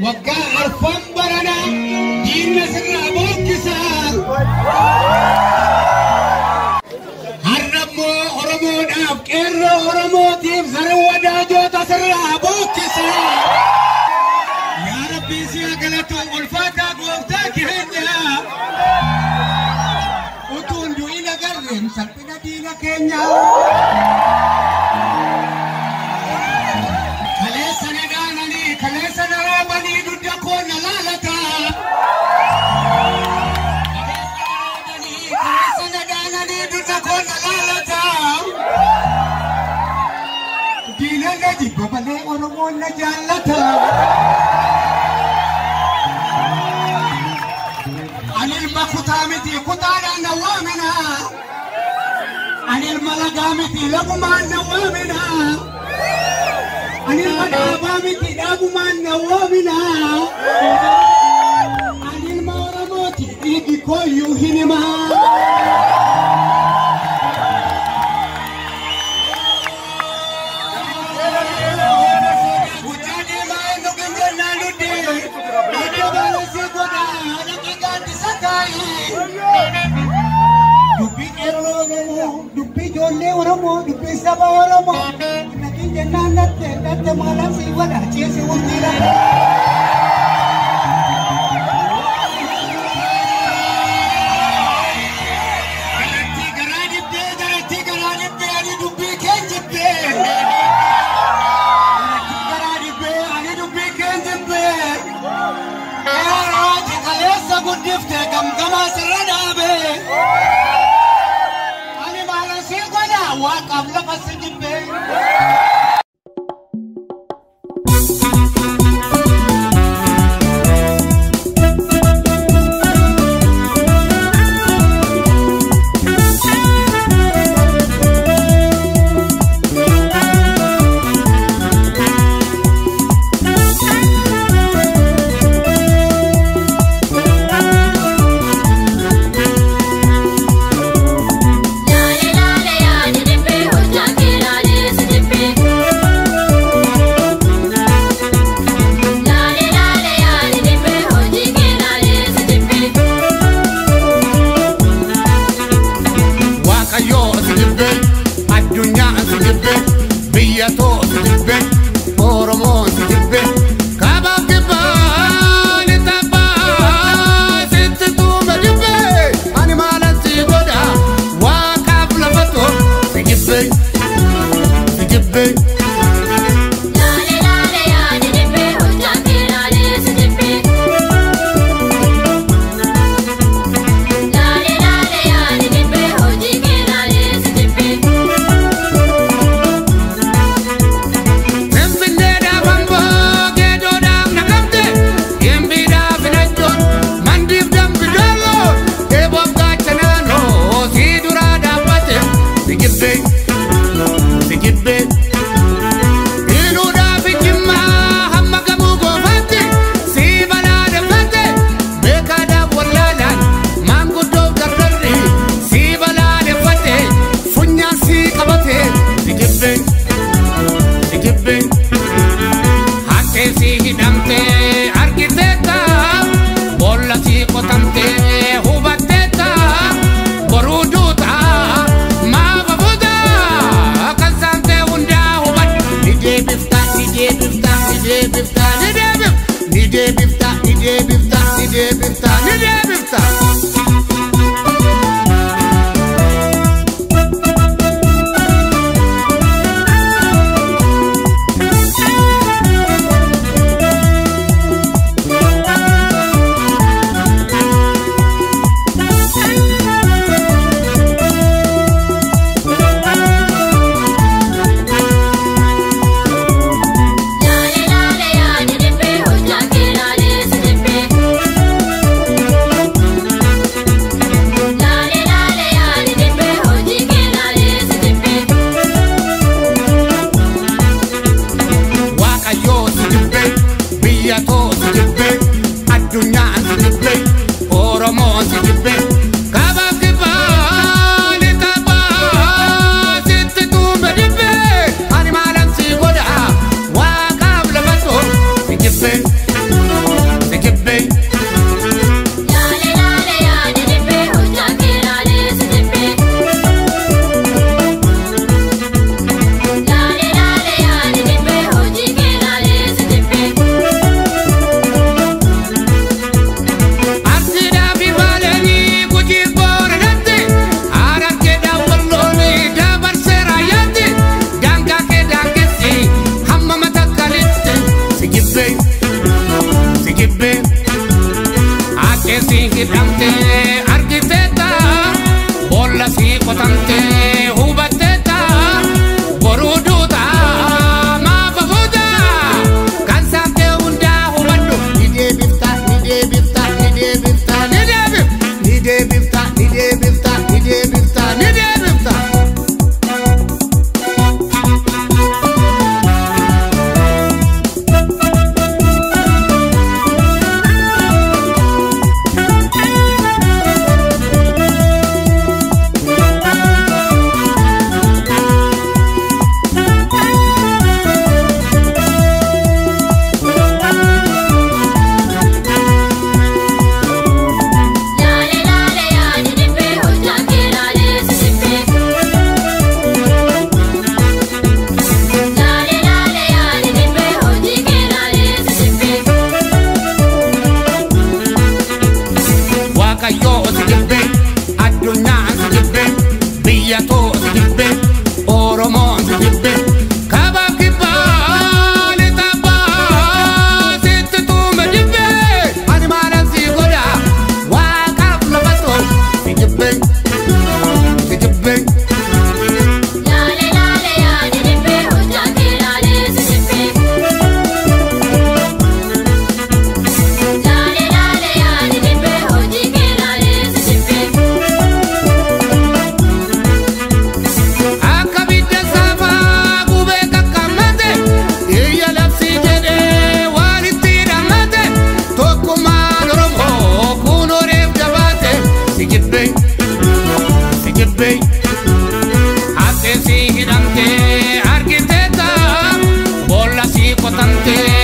Waggaa arfan barana diinna sirraa bookkisa. Har'a immoo Oromoodhaaf qeerroo Oromootiif zara wadaajoota sirraa bookkisa. Yaa Rabbi si haa galatu ulfaataa gooftaa keenya. Utuun du'in agarreen salphina diina keenya. Kaleessa na dhaananii kaleessa na roobanii dugda koo na laalata. Kaleessa na roobanii kaleessa na dhaananii dugda koo na laalata. Diina na jibba malee Oromoon na jaallata. Ani ilma kutaa miti kutaadhaan na waamina. Ani ilma lagaa miti lagumaan na waamina. Ani ilma dhaabaa miti dhaabumaan na waamina. Ani ilma Oromooti dhiigi kooyyuu hin himaa. Guddaa deemaa eenyu gingennaan dudde. Iddoo baalesii godhaa dhaqee gaaddisa taa'i. Dubbii qeerroo Oromoo, dubbii ijoollee Oromoo, dubbii saba Oromoo. Dhaqee jennaan natte natte maalaan sii godha ceesi urjii lafa. Garatti garaa dibbee garatti garaa dibbee ani dubbii keen jibbee. Garatti garaa dibbee ani dubbii keen jibbee. Eerooti kaleessa guddifte gamgamaa sirra dhaabee. Ani maalaan sii godha waaqaaf lafa si jibbee. Laale laale yaani dibbee hojjaa kee laalee si dibbee. Laale laale yaani dibbee hojii kee laalee si dibbee. Waaqayyoo si jibbe, addunyaa si jibbe, biyya too si jibbe, Oromoo si jibbe. Kabaaf kibbaa ni tabbaa sitti tuume jibbe, ani maalan si godha waaqaaf lafa too si jibbe, si jibbe. Laale laale yaani dibbee hojjaa kee laalee si dibbee. Laale laale yaani dibbee hojii kee laalee si dibbee. Finfinneedhaaf Amboo, Geedoodhaaf Naqamte, Gimbiidhaaf Finanjoon, Mandiif Dambidooloo, Eeboof Gaachanaanoo, si duraa dhaabbate, si jibbe, si jibbe. Iluudhaaf Jimmaa hamma gamoo goofaatti, si balaaleffate, beekaadhaaf wallaalaan, maanguddoof dardarri, si balaaleffate, funyaan si qabate, si jibbe. Si jibbe. Hattee si hidhamtee argiteetta, boolla si qotamtee hubatteetta, boruu duuta maaf hafuuta, kan saamtee hundaa hubadhu. Ni deebifta, ni deebifta, ni deebifta, ni deebifta, ni deebifta, ni deebifta, ni deebifta, ni deebifta. Hidhamte argiteeta boolla sii qotamte.